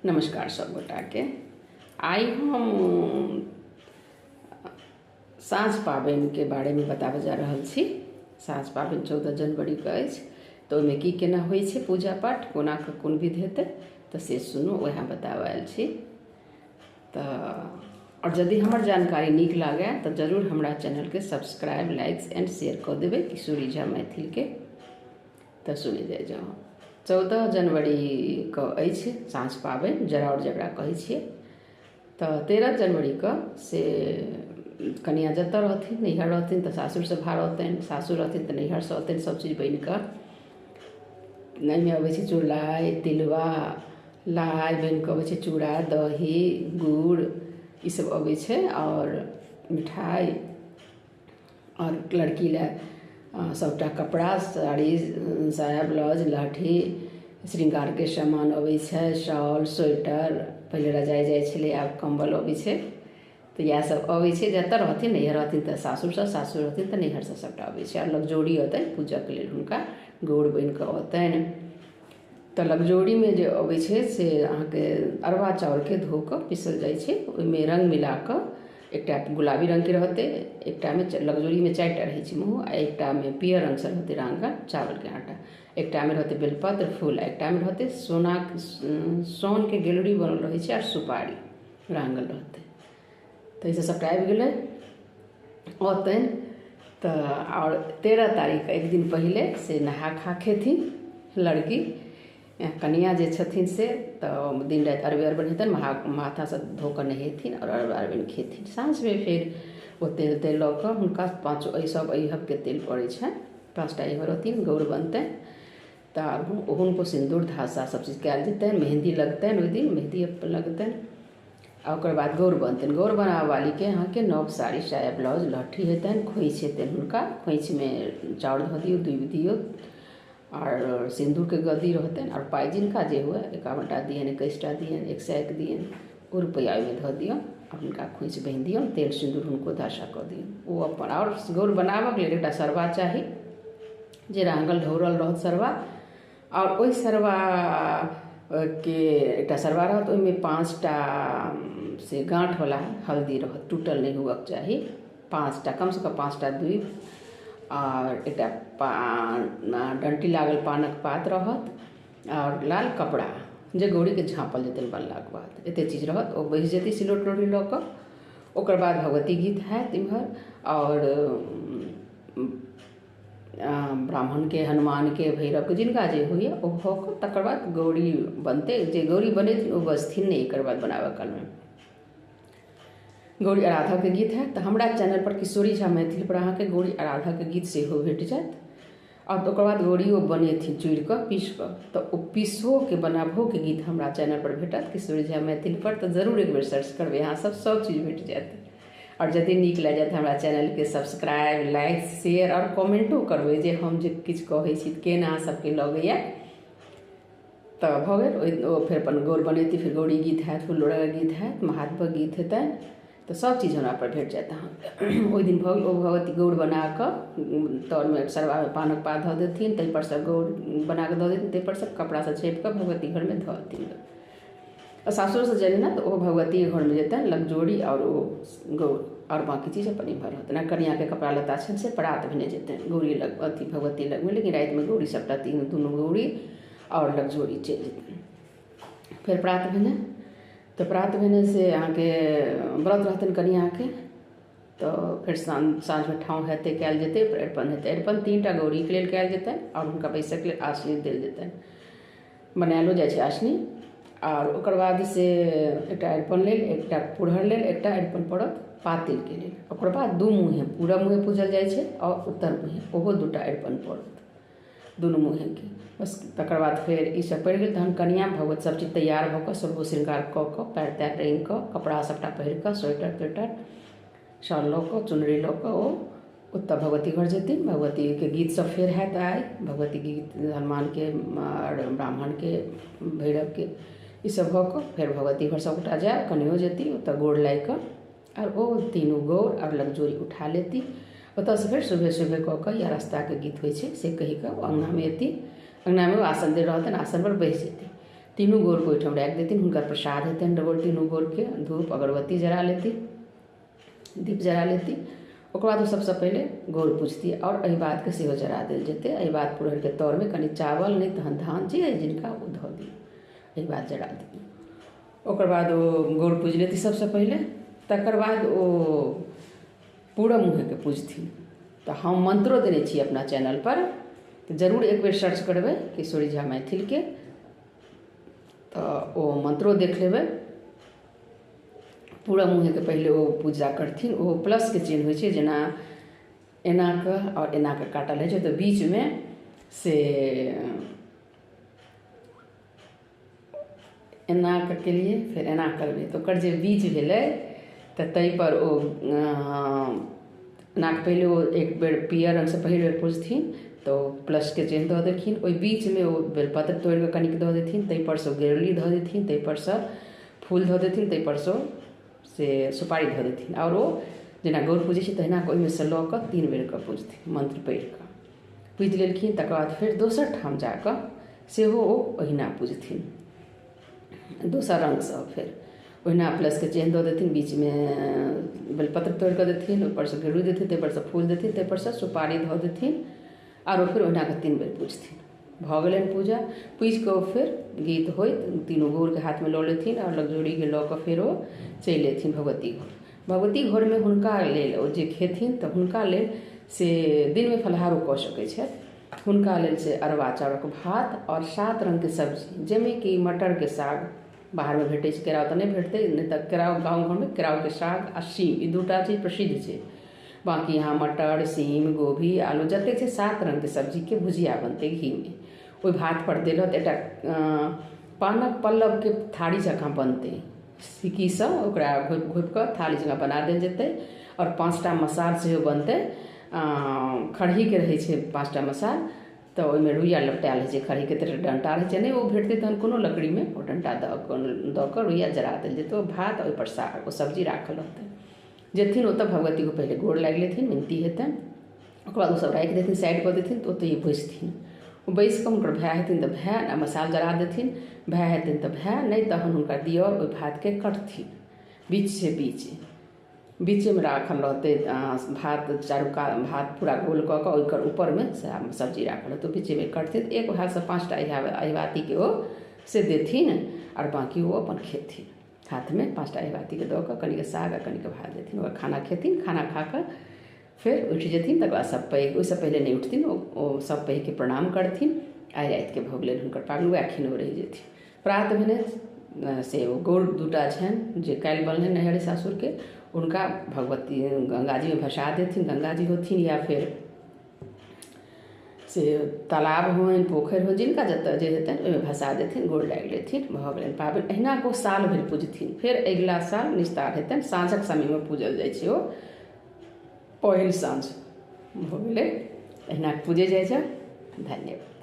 नमस्कार सब गोटाके। आइ हम साँझ पाबनिके बारेमे बताबऽ जा रहल छी। साँझ पाबनि 14 जनवरीके अछि, तऽ ओहिमे की केना होइ छै पूजा पाठ, कोना कऽ कोन विध हेतै, तऽ से सुनू, वएह बताबऽ आयल छी। तऽ आओर यदि हमर जानकारी नीक लागय तऽ जरूर हमरा चैनलके सब्सक्राइब, लाइक एंड शेयर कऽ देबै किशोरी झा मैथिलके। तऽ सुनि जाइ जाउ। 14 जनवरीके अछि साँझ पाबनि, जराउर जकरा कहै छियै। तऽ 13 जनवरीके से कनिआँ जतऽ रहथिन, नैहर रहथिन तऽ सासुरसँ भार औतनि, सासुर रहथिन तऽ नैहरसँ औतनि, सब चीज बनिकऽ। एहिमे अबै छै चुड़लाइ, तिलबा, लाइ बनिकऽ अबै छै, चूड़ा, दही, गुड़, ईसब अबै छै, आओर मिठाइ, आओर लड़की लए सबटा कपड़ा, साड़ी, साया, ब्लाउज, लहठी, श्रृंगारके सामान अबै छै, शॉल, स्वेटर, पहिले रजाइ जाइ छलै, आब कम्बल अबै छै। तऽ इएह सब अबै छै। जतऽ रहथिन, नैहर रहथिन तऽ सासुरसँ, सासुर रहथिन तऽ नैहरसँ सबटा अबै छै। आओर लगजोड़ी औतनि पूजऽके लेल, हुनका गौर बनिकऽ औतनि। तऽ लगजोड़ीमे जे अबै छै से अहाँके अरबा चाउरके धो कऽ पीसल जाइ छै, ओहिमे रङ्ग मिला कऽ एकटा गुलाबी रङ्गके रहतै, एकटामे लगजोड़ीमे चारिटा रहै छै मुँह, आ एकटामे पीयर रङ्गसँ रहतै राङ्गल चावलके आटा, एकटामे रहतै बेलपत्र फूल, आ एकटामे रहतै सोनाक सोनके गेलरी बनल रहै छै, आओर सुपारी राङ्गल रहतै। तऽ एहिसँ सबटा आबि गेलै, औतनि। तऽ आओर 13 तारीख एक दिन पहिले से नहा खा खेथिन लड़की, कनिआँ जे छथिन से। तऽ दिन राति अरबे अरबनि हेतनि, माथासँ धो कऽ नहेथिन आओर अरबा अरबनि खेथिन। साँझमे फेर ओ तेल तेल लऽ कऽ हुनका पाँचो एहि सब अहिहबके तेल पड़ै छनि, 5टा अहिहब रहथिन, गौर बनतनि। तऽ हुनको सिन्दूर धासा सब चीज कयल जेतनि, मेहन्दी लगतनि, ओहि दिन मेहन्दी लगतनि। आ ओकर बाद गौर बनतनि। गौर बनाबऽवालीके अहाँके नव साड़ी, साया, ब्लाउज, लहठी हेतनि, खोँइछ हेतनि हुनका। खोँइछमे चाउर धऽ दियौ, दूबि दियौ, आओर सिन्दूरके गद्दी रहतनि, आओर पाइ जिनका जे हुए, 51टा दियनि, 21टा दियनि, 101 दियनि, ओ रुपैआ ओहिमे धऽ दियौन आ हुनका खोँइछ बान्हि दियौन, तेल सिन्दूर हुनको धासा कऽ दियौन ओ अपन। आओर गौर बनाबऽके लेल एकटा सरबा चाही, जे राङ्गल ढौरल रहत सरबा। आओर ओहि सरबाके एकटा सरबा रहत, ओहिमे 5टा से गाँठवला हल्दी रहत, टूटल नहि हुअके चाही, 5टा, कमसँ कम 5टा दूबि, आओर एकटा डन्टी लागल पानक पात रहत, आओर लाल कपड़ा जे गौरीके झाँपल जेतनि बनलाके बाद। एतेक चीज रहत। ओ बैस जेती सिलौट लोढ़ी लऽ कऽ। ओकर बाद भगवती गीत हैत इम्हर, आओर ब्राह्मणके, हनुमानके, भैरवके, जिनका जे होइए ओ भऽ कऽ तकर बाद गौरी बनतै। जे गौरी बनेथिन ओ बजथिन नहि एकर बाद बनाबऽ कालमे। गौरी आराधकके गीत हैत। तऽ हमरा चैनलपर किशोरी झा मैथिलपर अहाँके गौरी आराधकके गीत सेहो भेट जायत। आओर ओकर बाद गौरियो बनेथिन चूड़ि कऽ, पीस कऽ, तऽ ओ पीसोके बनाबहोके गीत हमरा चैनलपर भेटत किशोरी झा मैथिलपर। तऽ जरूर एक बेर सर्च करबै अहाँ सब, सब चीज भेट जायत। आओर यदि नीक लागि जायत हमरा चैनलके सब्सक्राइब, लाइक, शेयर आओर कमेंटो करबै जे हम जे किछु कहै छी केहन अहाँ सबके लगैए। तऽ भऽ गेल ओहि ओ फेर अपन गौर बनेती, फेर गौरी गीत हैत, फूल लोढ़ऽके गीत हैत, महादेवक गीत हेतनि। तऽ सब चीज हमरा पर भेट जायत अहाँके। ओहि दिन भऽ गेल ओ भगवती गौर बनाकऽ तरमे सरबामे पानक पात धऽ देथिन, ताहिपर सँ गौर बनाकऽ दऽ देथिन, ताहिपर सँ कपड़ासँ झाँपिकऽ भगवती घरमे धऽ देथिन। आ सासुरसँ जेतनि ने तऽ ओहो भगवतीके घरमे जेतनि लगजोड़ी आओर ओ गौर, आओर बाँकी चीज अपन एम्हर रहतनि। आ कनिआँके कपड़ा लत्ता छनि से परात भेने जेतनि गौरी लग, अथी भगवती लगमे, लेकिन रातिमे गौरी सबटा तीनू दुनू गौरी आओर लगजोड़ी चलि जेतनि। फेर प्रात भेने, तऽ प्रात भेने से अहाँके व्रत रहतनि कनिआँके। तऽ फेर साँझमे ठाँव हेतै, कयल जेतै, अरिपन हेतै। अरिपन 3टा गौरीके लेल कयल जेतनि आओर हुनका बैसयके लेल आसनी देल जेतनि, बनायलो जाइ छै आसनी। आओर ओकर बाद से एकटा अरिपन लेल, एकटा पुरहर लेल, एकटा अरिपन पड़त पातिलके लेल। ओकर बाद दू मुँहे, पूरब मुँहे पूजल जाइ छै आओर उत्तर मुँहे, ओहो 2टा अरिपन पड़त दुनू मुँहेके। बस, तकर बाद फेर ईसब पड़ि गेल, तहन कनिआँ भगवती सब चीज तैयार भऽ कऽ, सोलहो श्रृंगार कऽ कऽ, पएर ताएर रङ्गि कऽ, कपड़ा सबटा पहिर कऽ, स्वेटर त्वेटर शॉल लऽ कऽ, चुनरी लऽ कऽ ओ ओतऽ भगवती घर जेथिन। भगवतीके गीत सब फेर हैत आइ, भगवती गीत, हनुमानके आओर ब्राह्मणके, भैरवके, ईसब भऽ कऽ फेर भगवती घर सबगोटा जायब, कनियो जेती, ओतऽ गोर लागि कऽ आओर ओ तीनू गौर आओर लगजोड़ी उठा लेती। ओतऽसँ फेर सुबह सुबह कऽ कऽ या रास्ताके गीत होइ छै से कहि कऽ ओ अङ्गनामे अयती। अङ्गनामे ओ आसन देल रहतनि, आसनपर बैस जेती। तीनू गौरके ओहिठाम राखि देथिन। हुनकर प्रसाद हेतनि गौर तीनू गौरके, धूप अगरबत्ती जरा लेती, दीप जरा लेती। ओकर बाद ओ सबसँ पहिले गौर पूजती आओर अहिबातके सेहो जरा देल जेतै। अहिबात पुरहरिके तरमे कनि चावल नहि तहन धान जे अइ जिनका ओ धऽ दियौ, अहिबात जरा दियौ। ओकर बाद ओ गौर पूजि लेती सबसँ पहिले। तकर बाद ओ पूरब मुँहेके पूजथिन। तऽ हम मन्त्रो देने छी अपना चैनलपर, तऽ जरूर एक बेर सर्च करबै किशोरी झा मैथिलके, तऽ ओ मन्त्रो देख लेबै। पूरब मुँहेके पहिले ओ पूजा करथिन। ओ प्लसके चिन्ह होइ छै, जेना एना कऽ आओर एना कऽ काटल होइ छै, तऽ बीचमे से एना कऽ केलियै, फेर एना करबै तऽ ओकर जे बीच भेलै तऽ ताहिपर ओ एना कऽ पहिले ओ एक बेर पीयर रङ्गसँ पहिल बेर पूजथिन, तऽ ओ प्लसके चिन्ह दऽ देलखिन। ओहि बीचमे ओ बेलपत्र तोड़ि कऽ कनिक दऽ देथिन, ताहिपरसँ गेरुली धऽ देथिन, ताहिपरसँ फूल धऽ देथिन, ताहिपरसँ से सुपारी धऽ देथिन। आओर ओ जेना गौर पूजै छै तहिना कऽ ओहिमे सँ लऽ कऽ 3 बेर कऽ पूजथिन, मन्त्र पढ़ि कऽ पूजि लेलखिन। तकर बाद फेर दोसर ठाम जा कऽ सेहो ओ ओहिना पूजथिन, दोसर रङ्गसँ। फेर ओहिना प्लसके चिन्ह दऽ देथिन, बीचमे बेलपत्र तोड़ि कऽ देथिन, ऊपरसँ गेरू देथिन, ताहिपरसँ फूल देथिन, ताहिपरसँ सुपारी धऽ देथिन, आओर ओ फेर ओहिना कऽ 3 बेर पूजथिन। भऽ गेलनि पूजा। पूजि कऽ ओ फेर गीत होइत तीनू गौरके हाथमे लऽ लेथिन आओर लगजोड़ीके लऽ कऽ फेर ओ चलि अयथिन भगवती घर। भगवती घरमे हुनका लेल ओ जे खेथिन तऽ हुनका लेल से दिनमे फलाहारो कऽ सकै छथि। हुनका लेल से अरबा चाउरक भात आओर 7 रङ्गके सब्जी, जाहिमे कि मटरके साग बाहरमे भेटै छै, केराउ तऽ नहि भेटतै, नहि तऽ केराउ गाँव घरमे केराउके साग आ सीम, ई 2टा चीज प्रसिद्ध छै। बाँकी यहाँ मटर, सीम, गोभी, आलू जतेक छै 7 रङ्गके सब्जीके भुजिया बनतै घीमे। ओहि भातपर देल रहत एकटा पानक पल्लवके थारी जकाँ बनतै, सिक्कीसँ ओकरा घोपि घोपि कऽ थारी जकाँ बना देल जेतै। आओर 5टा मसाल सेहो बनतै, खरहीके रहै छै 5टा मसाल, तऽ ओहिमे रुइया लपटायल रहै छै, खरहीके तऽ डण्टा रहै छै, नहि ओ भेटतै तहन कोनो लकड़ीमे ओ डण्टा दऽ कऽ रुइया जरा देल जेतै। ओ भात ओहिपर साग ओ सब्जी राखल रहतै। जेथिन ओतऽ भगवतीके पहिले गोर लागि लेथिन, विनती हेतनि, ओकर बाद ओसभ राखि देथिन, साइड कऽ देथिन, तऽ ओतहि बैसथिन। ओ बैसि कऽ हुनकर भाय हेथिन तऽ भाय आ मसाल जरा देथिन, भाय हेथिन तऽ भाय, नहि तहन हुनकर दिअर ओहि भातके कटथिन बीचसँ बीच, बीचेमे राखल रहतै भात, चारू कात भात पूरा गोल कऽ कऽ ओकर ऊपरमे सब्जी राखल रहतै, बीचेमे कटथिन। एक भातसँ 5टा अहिबातीके ओ से देथिन आओर बाँकी ओ अपन खेथिन। हाथमे 5टा अहिबातीके दऽ कऽ कनिके साग आ कनिके भात देथिन, ओकर खाना खेथिन। खाना खा कऽ फेर उठि जेथिन। तकर बाद सब पैघ, ओहिसँ पहिले नहि उठथिन, ओ सब पैघके प्रणाम करथिन। आइ रातिके भऽ गेलनि हुनकर पाबनि, वएह खिन ओ रहि जेथिन। प्रात भेने से ओ गौर 2टा छनि जे काल्हि बनलनि नैहर सासुरके, हुनका भगवती गङ्गाजीमे भसा देथिन। गङ्गाजी होथिन या फेर से तालाब होइन, पोखरि होइन, जिनका जतऽ जे हेतनि ओहिमे भसा देथिन, गोर लागि लेथिन, भऽ गेलनि पाबनि। अहिना कऽ साल भरि पूजथिन। फेर अगिला साल निस्तार हेतनि, साँझक समयमे पूजल जाइ छै ओ पहिल साँझ भऽ गेलै। अहिना पूजै जाइ छै। धन्यवाद।